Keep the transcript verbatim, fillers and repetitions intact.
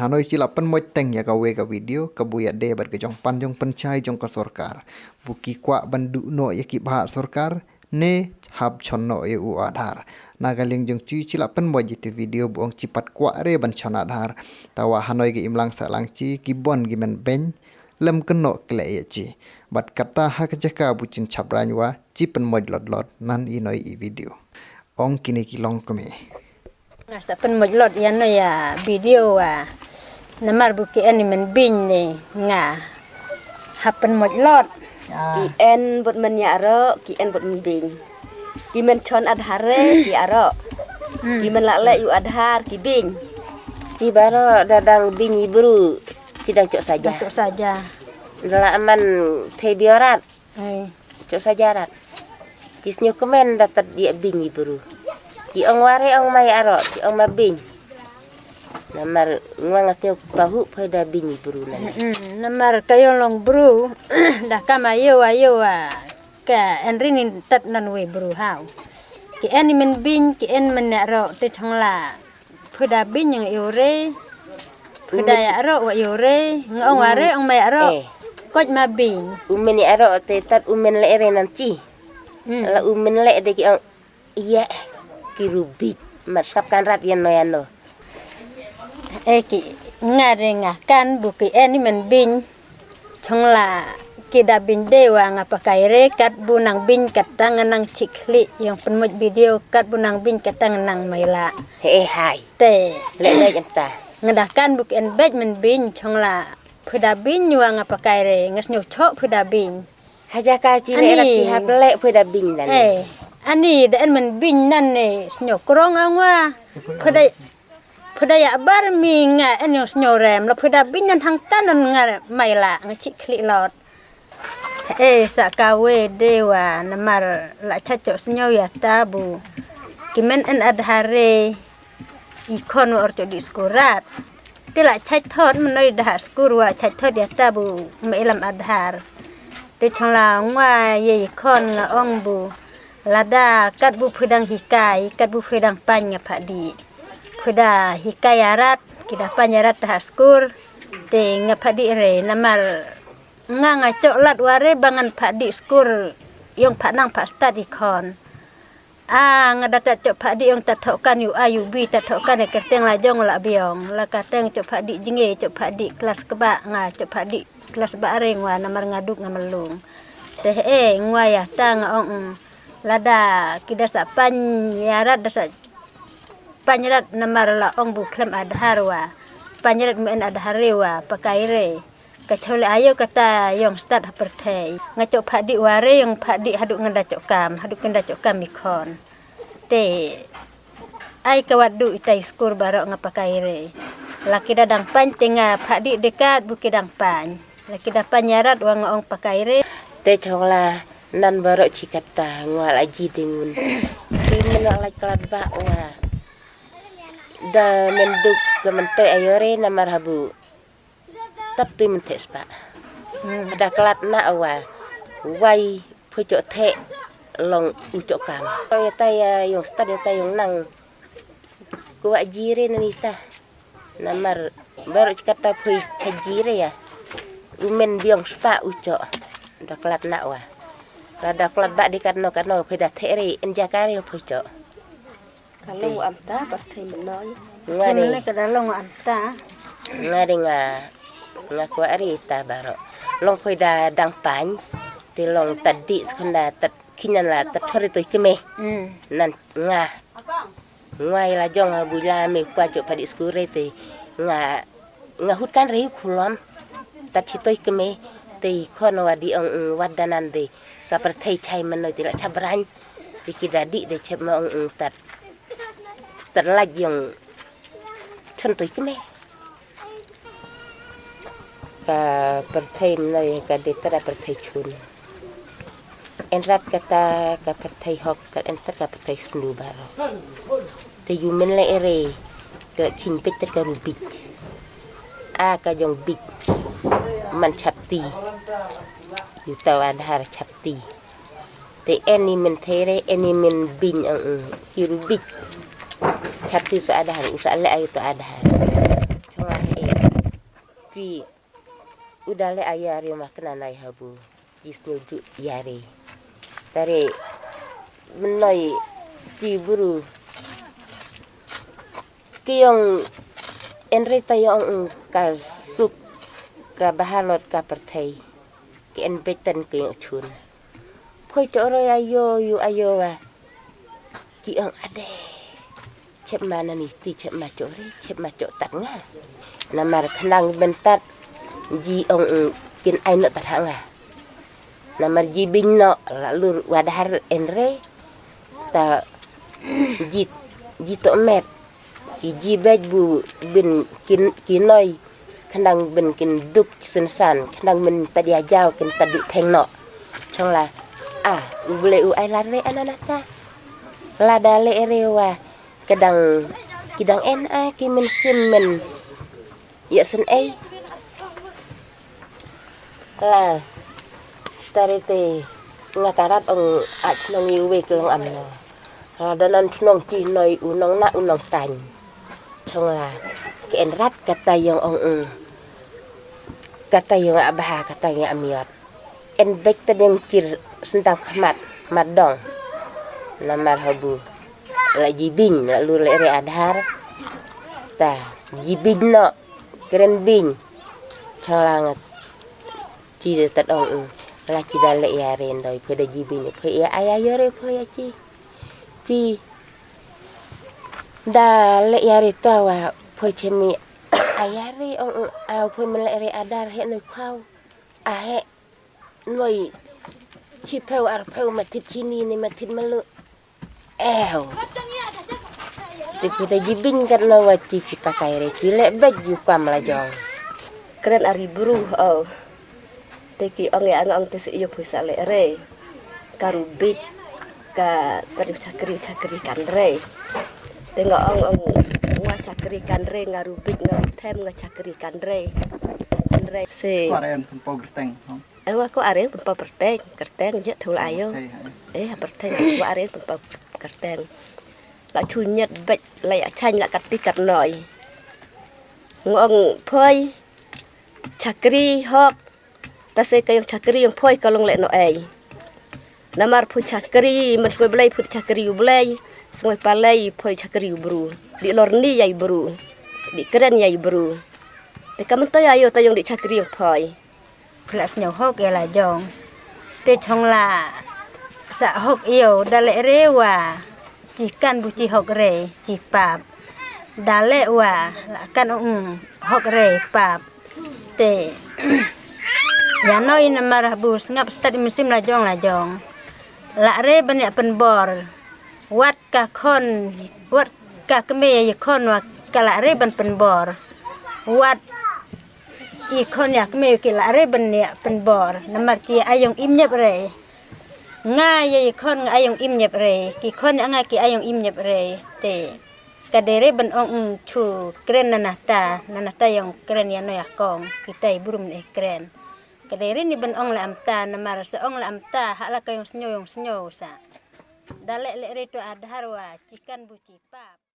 Hanoi chi la pynmoit teng ïa kawei ka video kaba ïadei bad ka jong pan jong pynshai jong ka sorkar. Ba ki kwah ban duh noh ïa ki bhah sorkar ne hap shon noh ïa u Aadhaar. Na ka liang jong chi chi la pynmoit ïa ki video ba ong chi pat kwah re ban shon Aadhaar. Tangba hanoi ka imlang sahlang chi ki bun ki men beiñ lem kynnoh khleh ïa chi. Bad kata ha ka jaka ba u Chin Chabrang wa chi pynmoit lot lot nan i noi i video. Ong kine ki longkmie. Nga sa pynmoit lot ïa no ïa video wa. Namar ba ki en i men beiñ ne nga ha pynmoit lot. Ki en bad men ïaroh, ki en bad men beiñ. Ki men shon Aadhaar re, ki ïaroh. Ki men lah leh ïa u Aadhaar, ki beiñ. Ki baroh da dang beiñ i bru, chi dang choh saja. Choh saja. Da la man thei biorat. Ai, choh saja rat. Chi sniew kmen da tad ïa beiñ i bru. Chi ong wa re ong ma ïaroh, chi ong ma beiñ. Namar nga nga sniew pahuh phi da beiñ i bru nan. Mm, namar ka ïong long bru da kama ïew a ïew a ka en ri nin tad nan wei bru haw. Ki en i men beiñ, ki en men ïaroh te chong la. Phi da beiñ nga ïoh re. Phi da ïaroh wa ïoh re. Nga ong wa re ong ma ïaroh. Koit ma beiñ. U men ïaroh te tad u men leh re nan chi. La u men leh de ki ong ïa ki rubik. Mat sap kan rat ïa no ïa no. Eh ki nga re nga kan ba ki en i men beiñ. Chong la ki da beiñ de wa nga pakai re kat bu nang beiñ kat ta nga nang chik khlieh ïong pynmoit video kat bu nang beiñ kat ta nga nang mai la. He hai. Te. Le le janta. Nga da kan bu ki en beit men beiñ chong la phi da beiñ wa nga pakai re nga sniew choh phi da beiñ. Ha jaka chi le rat chi hap le phi da beiñ nan. Eh. Ani da en men beiñ nan ne sniew krong ang wa. Phi da Phi da ïa bar mi nga en ïong sniew rem la phi da beiñ nan hang tan nga mai la nga chik khlieh lot. Eh sa ka we de wa namar la cha choh sniew ïa ta bu. Ki men en Aadhaar re i khon wa or choh di skur rat. Te la cha thot men noi da skur wa cha thot ïa ta bu me ilam Aadhaar. Te chong la ngwa ye i khon nga ong bu. Lada kat bu phi dang hikai, kat bu phi dang pan nga phah di. Phi da hikai arat, ki da pan arat ta ha skur. Te nga phah di re, namar nga nga chok lat ware ba ngan phah di skur, ïong phah nang phah stad i khon. A nga da ta chok phah di ïong ta thok kan yu a yu bi ta thok kan e kerteng la jong la biong. La ka teng chok phah di jinge, chok phah di klas kba nga chok phah di klas ba are ngwa namar nga duk nga melung. Te e ngwa ïa ta nga ong. Lada ki da sa pan ïa rat da sa pan rat namar la ong bu khlem Aadhaar wa. Pan rat men Aadhaar re wa pakai re. Ka chole ayo kata ïong stad ha pyrthei. Nga chok phah di wa re ïong phah di haduh nga da chok kam, haduh kan da chok kam i khon. Te ai ka wat du itai skur baroh nga pakai re. La ki da dang pan te nga phah di dekat bu ki dang pan. La ki da pan ïa rat wa nga ong pakai re. Te chong la nan baroh chi kata ngwa la ji dingun. Ki men la klat ba wa. Da men duk ka men te ayo re namar habu. Tap tu men te spa. Da klat na wa. Wai phu chok te long u chok kam. Ïa tai ïong stad ïa tai ïong nang. Ku wa ji re nan ita. Namar baroh chi kata phi cha ji re ïa. U men biong spa u chok. Da klat na wa. Ka da klat ba di kat no kat no phi da the re en ja ka re phi chok. Ka long wa am ta ba thei men no. Nga re. Ka da long wa am ta. Nga re nga. Nga kwa re ta baroh. Long phi da dang pan. Te long ta di sekonda ta kinan la ta thori to keme. Nan nga. Nga ila jong ha bu la me kwa chok phah di skur re te nga nga hut kan re khulom. Tat chi toi keme te khon wa di ong ong wat danan de ka pyrthei chai menoi te la chabrang te ki da di de chep ma ong ong tat tat la jong chon toi keme. Ka pyrthei mnai ka dei tara pyrthei chun. En rat kata ka pyrthei hok ka en tara ka pyrthei snu baro. Te yu men le ere ka king pet tara ka ru bit. A ka jong bit man chapti. Yu tau Aadhaar chapti. Te eni men there eni men bing ang eng ki ru bik. Chap ti so Aadhaar u sa le ayu to Aadhaar. Chong la he Phi u da leh a ïa re ma kna nai habu. Ki snu ju ïa re. Tare mynloi phi bru. Ki ong en re ta ong ka suk ka bahalot ka pyrthei. Ki en beit tan ki ong chun. Phoi to ro ya yo yu ayo wa. Ki ong ade. Chep ma nani ti chep ma cho re chep ma cho tak nga. Namar khnang ben tat ji ong kin ai no tat ha nga. Namar ji bing no la lur wadahar en re ta ji ji to met ki ji bej bu bin kin kinoi khnang bin kin duk sensan khnang bin tadia jaw kin tadu theng no. Chong la a u ble u ai la re ananata. Lada le ere wa kedang kidang en a ki min sim min ya sen ei. La tare te nga karat ong a chnong yu wek long am no. La danan chnong ti noi u nong na u nong tang. Chong la ke en rat kata yong ong ung kata yong a baha kata yong a miot. En bek ta deng kir sendang khmat khmat dong. Namar habu la jibing la lur le re adhar. Ta jibing no keren bing. Chong la ngat. Ci da tat ong ung la ci da le ya re ndoi phe da jibing phe ya aya yo re phe ya ci. Pi da le ya re to wa phe chemi aya re ong ung a phe men le re adar he noi khau. A he noi chi pheu ar pheu ma thit chini ni ma thit malu. Ew. Te phi da jibing kat na wa chi chi pakai re chi le bej yu kam la jong. Kren ari bru o. Te ki ong ya nga ong te si yu phi sa le re. Karu bej ka tari chakri chakri kan re. Te nga ong ong nga chakri kan re nga ru bej nga ru them nga chakri kan re. Kan re. Se. Kuaren pun pau gerteng. Ewa ko are pun pau perteng kerteng je thul ayo. Eh perteng ko are pun pau kerteng. La chu nyet bej la ya chang la kat pi kat noi. Ngong phoi chakri hok. Ta se ka yong chakri yong phoi ka long le no ei. Namar phoi chakri men sngoi blei phoi chakri u blei. Sngoi palei phoi chakri u bru. Di lor ni yai bru. Di kren yai bru. Te ka men to ya yo ta yong di chakri yong phoi. Phi la sñiaw hok ïa la jong. Te chong la sa hok ïew da leh re wa. Ci kan bu ci hok re ci pap. Da leh wa la kan ong hok re pap. Te ïa noi namar bu sngap stat mynsiem la jong la jong. La re ban ïa pynbor. Wat ka khon wat ka kmie ïa khon wa ka la re ban pynbor. Wat i khon ïa kmie ki la re ban ïa pynbor namar ki ayong im nyep re. Nga ïa i khon nga ayong im nyep re ki khon ïa nga ki ayong im nyep re. Te ka dei re ban ong chu kren na nata na nata yong kren ïa no ïa kong ki tai burum ne kren. Ka dei re ni ban ong la amta namar sa ong la amta ha la ka yong snyo yong snyo sa. Da leh leh re to adhar wa chikan bu chi pap.